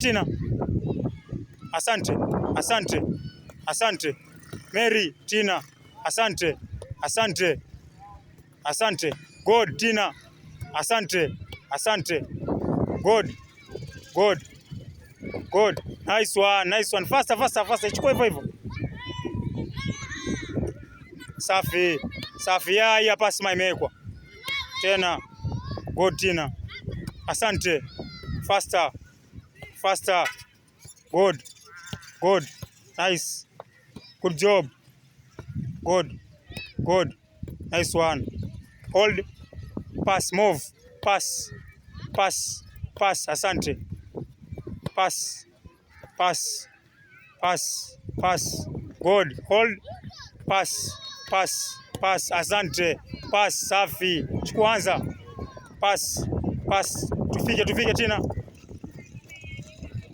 Tina. Asante. Asante. Asante. Mary, Tina. Asante. Asante. Asante. God, Tina. Asante. Asante. God. God. God. Nice one. Nice one. Faster, faster, faster. Chukua hivyo hivyo. Safi. Safi. Ya pasi imewekwa. Tena. God, Tina. Asante. Faster. Faster. Good. Good. Nice. Good job. Good. Good. Nice one. Hold. Pass. Move. Pass. Pass. Pass. Asante. Pass. Pass. Pass. Pass. Good. Hold. Pass. Pass. Pass. Asante. Pass. Safi. Chukua anza. Pass. Pass. Tufike Tina.